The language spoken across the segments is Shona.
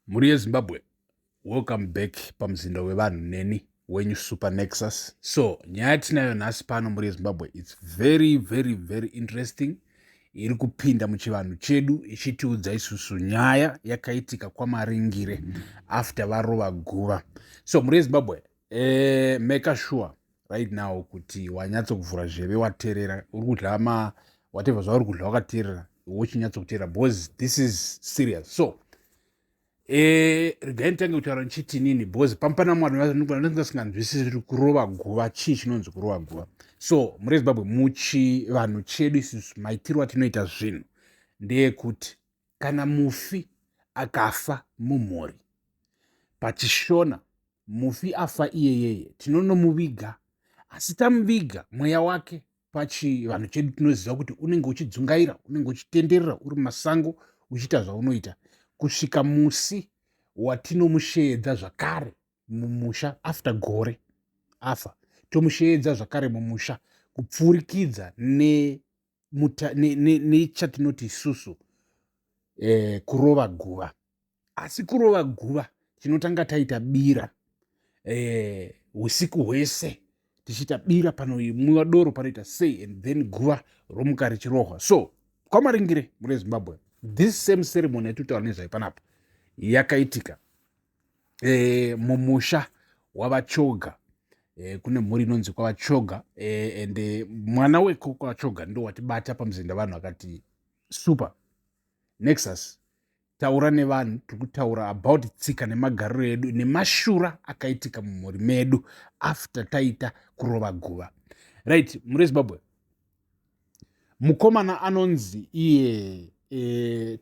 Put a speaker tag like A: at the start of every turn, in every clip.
A: Mhuri yeZimbabwe, welcome back pamuzinda wevanhu neni wenyu Super Nexus. So nyaya yatinayo nhasi pano, mhuri yeZimbabwe, it's very very very interesting. Iri kupinda muchivanhu chedu ichitiudza isusu nyaya yakaitika kwaMaringire after varova guva. So mhuri yeZimbabwe, make sure right now kuti wanyatsokuvhura zheve, wateerera, uri kudya ma whatever zvauri kudya wakateerera, wochinyatsokuteerera because this is serious. So regai nditange kutaura ndichiti nini, because pamupana mwari vanenge vasinganzwisisi kuti kurova guva chii, chinonzi kurova guva. So muri Zimbabwe, muchivanhu chedu isusu, maitiro atinoita zvinhu ndeyekuti kana mufi akafa mumhuri, pachishona mufi afa iyeyeye, tinonomuviga. Asi tamuviga, mweya wake pachivanhu chedu tinoziva kuti unenge uchidzungaira, unenge uchitenderera uri mumasango uchiita zvaunoita kusvika musi watinomusheedza zvakare mumusha. After gore afa, tomusheedza zvakare mumusha kupfurikidza nechatinoti isusu kurova guva. Asi kurova guva tinotanga taita bira usiku hwese, tichiita bira, panoimwiwa doro, panoita sei, and then guva romuka richirohwa. So kwaMaringire, muri Zimbabwe, this same ceremony yatitaura nezvayo panapa yakaitika mumusha wavaChoga. Kune mhuri inonzi kwavaChoga, and mwana weko kwaVaChoga ndo watibata pamuzinda. Vanhu vakati, "Super Nexus, taura nevanhu. Tiri kutaura about tsika nemagariro edu nemashura akaitika mumhuri medu after taita kurova guva." Right, muri Zimbabwe, mukomana anonzi iye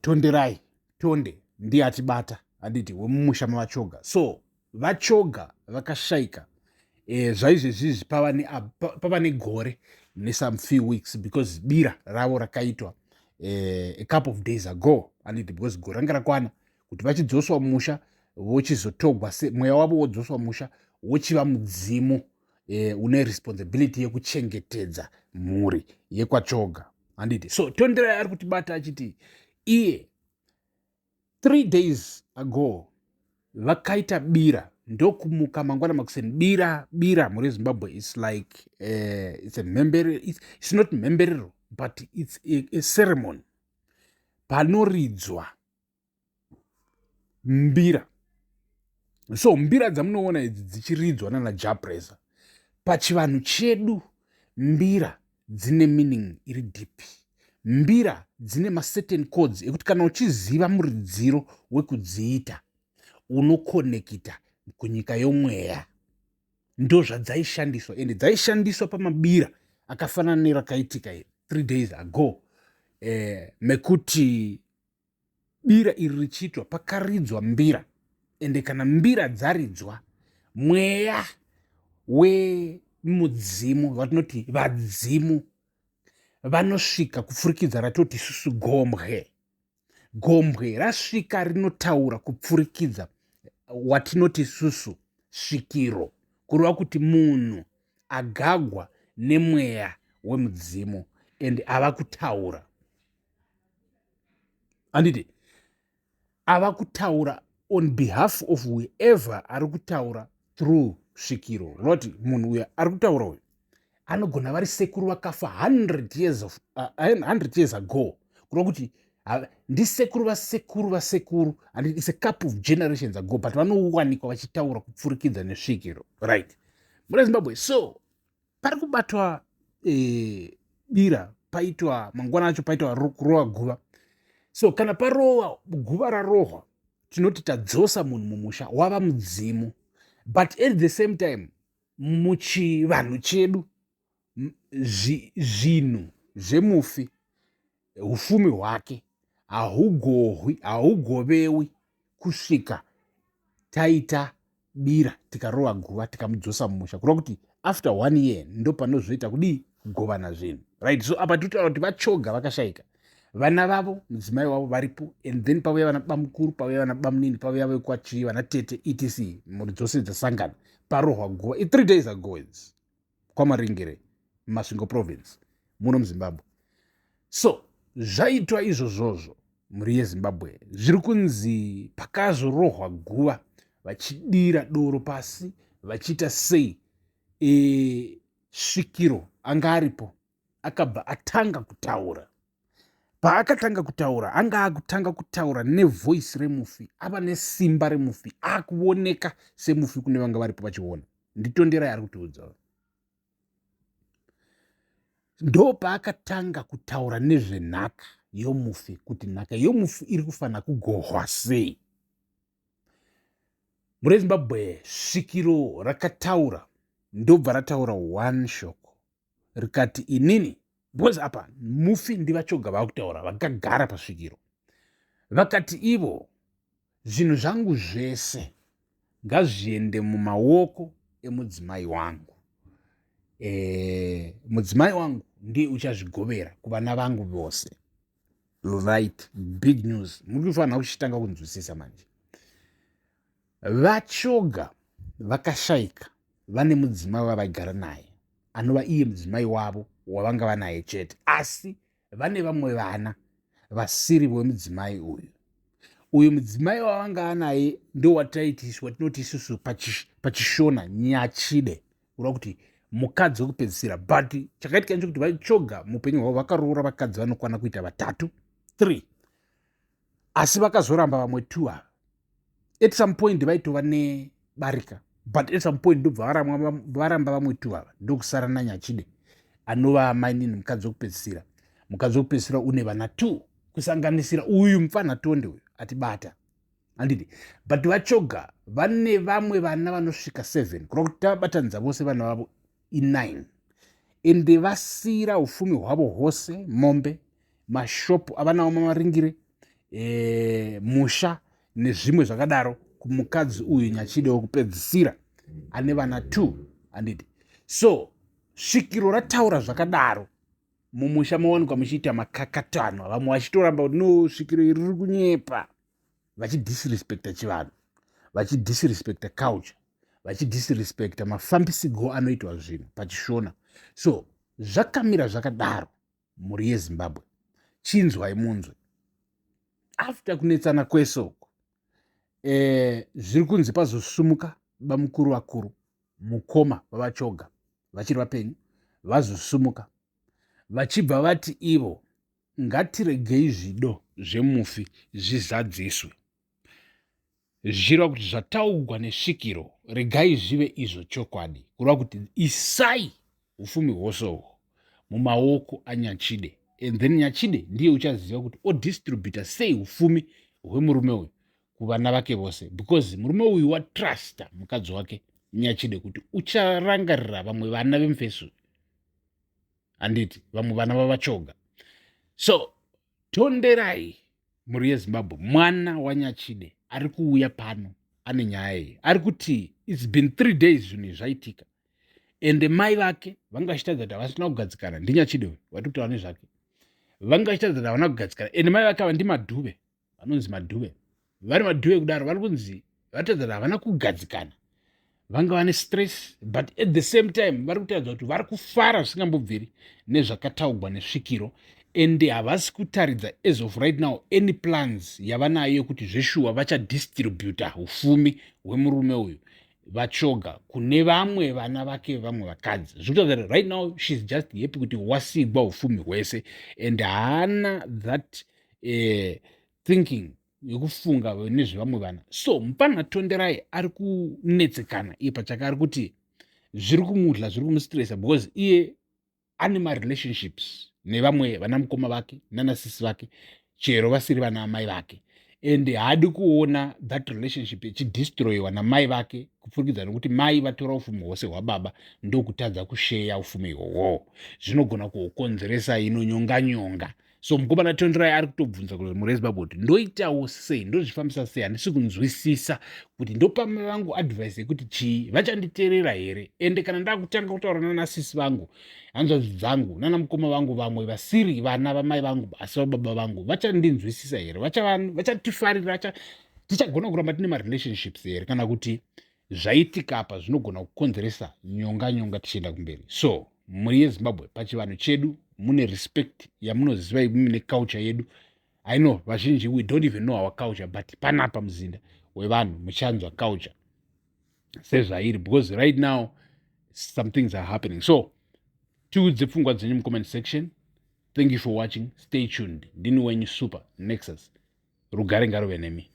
A: Tonderai Tonde ndiye atibata, handiti, wemumusha mavaChoga. So vaChoga vakashayika zvaizvezvizvi pava negore nesome few weeks, because bira ravo rakaitwa a couple of days ago, handiti, because gore ranga rakwana kuti vachidzoswa musha, vochizotogwa, mweya wavo wodzoswa musha, wochiva mudzimu une responsibility yekuchengetedza mhuri yekwaChoga, handiti. So Tonderai ari kutibata achiti iye 3 days ago vakaita bira, ndokumuka mangwana makuseni bira. Bira, mhuri yeZimbabwe, it's like it's a mhemberero. It's not mhemberero, but it's a ceremony panoridzwa mbira. So mbira dzamunoona idzi dzichiridzwa nana Jah Prayzah, pachivanhu chedu mbira dzine meaning iri deep. Mbira dzine macertain codes ekuti kana uchiziva muridziro wekudziita, unokonekita kunyika yomweya. Ndo zvadzaishandiswa, ende dzaishandiswa pamabira akafanana nerakaitika 3 days ago, mekuti bira iri richiitwa pakaridzwa mbira. Ende kana mbira dzaridzwa, mweya wemudzimu, vatinoti vadzimu, vanosvika kupfurikidza ratoti isusu gombwe. Gombwe rasvika, rinotaura kupfurikidza watinoti isusu svikiro, kureva kuti munhu agagwa nemweya wemudzimu and ava kutaura, handiti, ava kutaura on behalf of whoever ari kutaura through svikiro. Rinoti munhu uyo ari kutaura uyu anogona vari sekuru vakafa 100 years, 100 years ago, kureva kuti ndisekuru vasekuru vasekuru, and it's a couple of generations ago, but vanowanikwa vachitaura kupfurikidza nesvikiro, right, muna Zimbabwe. So pari kubatwa bira, paitwa mangwana acho paitwa kurova guva. So kana parova guva, rarohwa, tinoti tadzosa munhu mumusha, wava mudzimu. But at the same time, muchivanhu chedu, zvinhu zvemufi, ufumi hwake hahugohwi, hahugovewi kusvika taita bira, tikarova guva, tikamudzosa mumusha, kureva kuti after one year ndo panozoita kudii, kugovana zvinhu, right. So apa tinotaura kuti vaChoga vakashayika, vana vavo, mudzimai wavo varipo, and then pauya vana bamukuru, pauya vana bamunini, pauya vekwachii, vana tete, etc. Mhuri dzose dzasangana, parohwa guva 3 days ago kwaMaringire, Masvingo Province, muno muZimbabwe. So zvaitwa izvozvozvo, Mhuri yeZimbabwe, zviri kunzi pakazorohwa guva vachidira doro pasi vachiita sei, svikiro anga aripo akabva atanga kutaura. Paakatanga kutaura, anga akutanga kutaura nevoice remufi, ava nesimba remufi, akuoneka semufi kune vanga varipo vachiona. NdiTonderai ari kutiudza. Ndopaakatanga kutaura nezvenhaka yomufi, kuti nhaka yomufi iri kufanira kugohwa sei. Mhuri yeZimbabwe, svikiro rakataura, ndobva rataura one shoko rikati, inini, because apa mufi ndiVaChoga vakutaura vakagara pasvikiro, vakati ivo, zvinhu zvangu zvese ngazviende mumaoko emudzimai wangu. Mudzimai wangu ndiye uchazvigovera kuvana vangu vose. Right, big news, muri kufanira kuchitanga kunzwisisa manje. VaChoga vakashaika vane mudzimai wavaigara naye, anova iye mudzimai wavo wavanga vanaye chete, asi vane vamwe vana vasiri vemudzimai uyu. Uyu mudzimai wavanga anaye ndowataitiswa tinoti isusu paChishona nyachide, kureva kuti mukadzi wekupedzisira. But chakaitika nechekuti VaChoga muupenyu hwavo vakaroora vakadzi vanokwana kuita vatatu, 3, asi vakazoramba vamwe 2 ava. At some point vaitova nebarika, but at some point ndobva varamba vamwe 2 ava, ndokusara nanyachide anova mainini, mukadzi wekupedzisira. Mukadzi wekupedzisira une vana 2, kusanganisira uyu mufana Tonde uyu atibata, handiti? But VaChoga vane vamwe vana vanosvika 7, kureva kuti tavabatanidza vose vana vavo i9, ende vasiyira ufumi hwavo hwose, mombe, mashopu avanawo mamaringire, musha nezvimwe zvakadaro, kumukadzi uyu nyachide wekupedzisira ane vana 2, handiti? So svikiro rataura zvakadaro, mumusha mawanikwa muchiita makakatanwa, vamwe vachitoramba kuti no, svikiro iri riri kunyepa, vachidisrespecta chivanhu, vachidisrespecta culture, vachidisrespecta mafambisigo anoitwa zvinhu paChishona. So zvakamira zvakadaro, mhuri yeZimbabwe, chinzwai munzwe. After kunetsana kwese uku, zviri kunzi pazosumuka bamukuru vakuru, mukoma vavaChoga vachiri vapenyu, vazosumuka vachibva vati ivo, ngatiregei zvido zvemufi zvizadziswe, zvichireva kuti zvataugwa nesvikiro regai zvive izvo chokwadi, kureva kuti isai ufumi hwose uhwo mumaoko aNyachide, and then Nyachide ndiye uchaziva kuti odistributa sei ufumi hwemurume uyu kuvana vake vose, because murume uyu watrusta mukadzi wake Nyachide kuti ucharangarira vamwe vana vemufesu, handiti, vamwe vana vavaChoga. So Tonderai, mhuri yeZimbabwe, mwana waNyachide ari kuuya pano ane nyaya iyi. Ari kuti it's been 3 days zvinhu izvi zvaitika, ende mai vake vanga vachitaridza kuti havasina kugadzikana. NdiNyachide uyu wati kutaura nezvake. Vanga vachitaridza kuti havana kugadzikana, ende mai vake ava ndiMadhuve, vanonzi Madhuve. Vari Madhuve kudaro, vari kunzi varitaridza kuti havana kugadzikana, vanga vane stress, but at the same time vari kutaridza kuti vari kufara zvisingambobviri nezvakataugwa nesvikiro, ende havasi kutaridza as of right now any plans yavanayo yekuti zveshuwa vachadistributa ufumi hwemurume uyu VaChoga kune vamwe vana vake, vamwe vakadzi. Zviri kutaridza kuti right now she's just happy kuti wasigwa ufumi hwese, and haana that thinking yekufunga nezvevamwe vana. So mupana Tonderai ari kunetsekana iye pachake, ari kuti zviri kumudla, zviri kumustressa, because iye ane marelationships nevamwe vana mukoma vake nanasisi vake, chero vasiri vana amai vake, and haadi kuona that relationship ichidestroyiwa namai vake kupfurikidza nekuti mai vatora ufumi hwose hwababa ndokutadza kusheya ufumi ihwohwo. Zvinogona kukonzeresa inonyonga nyonga. So mukomana Tonderai ari kutobvunza kuti, mhuri yeZimbabwe, kuti ndoitawo sei, ndozvifambisa sei? Handisi kunzwisisa kuti ndopa mai vangu advice yekuti chii, vachanditeerera here? Ende kana ndakutanga kutaura nanasisi vangu, hanzvadzi dzangu, nana mukoma vangu vamwe vasiri vana vamai vangu asi vababa vangu, vachandinzwisisa here? Vachatifarira? Tichagona kuramba tine marelationships here, kana kuti zvaitika apa zvinogona kukonzeresa nyonga nyonga tichienda kumberi? So mhuri yeZimbabwe, pachivanhu chedu mune respect yamunoziva imimi neculture yedu. I know vazhinji, we don't even know our culture, but panapa muzinda wevanhu muchanzwa culture sezvairi, because right now some things are happening. So tiudze pfungwa dzenyu mucomment section. Thank you for watching. Stay tuned. Ndini wenyu Super Nexus. Rugare ngaruve nemi.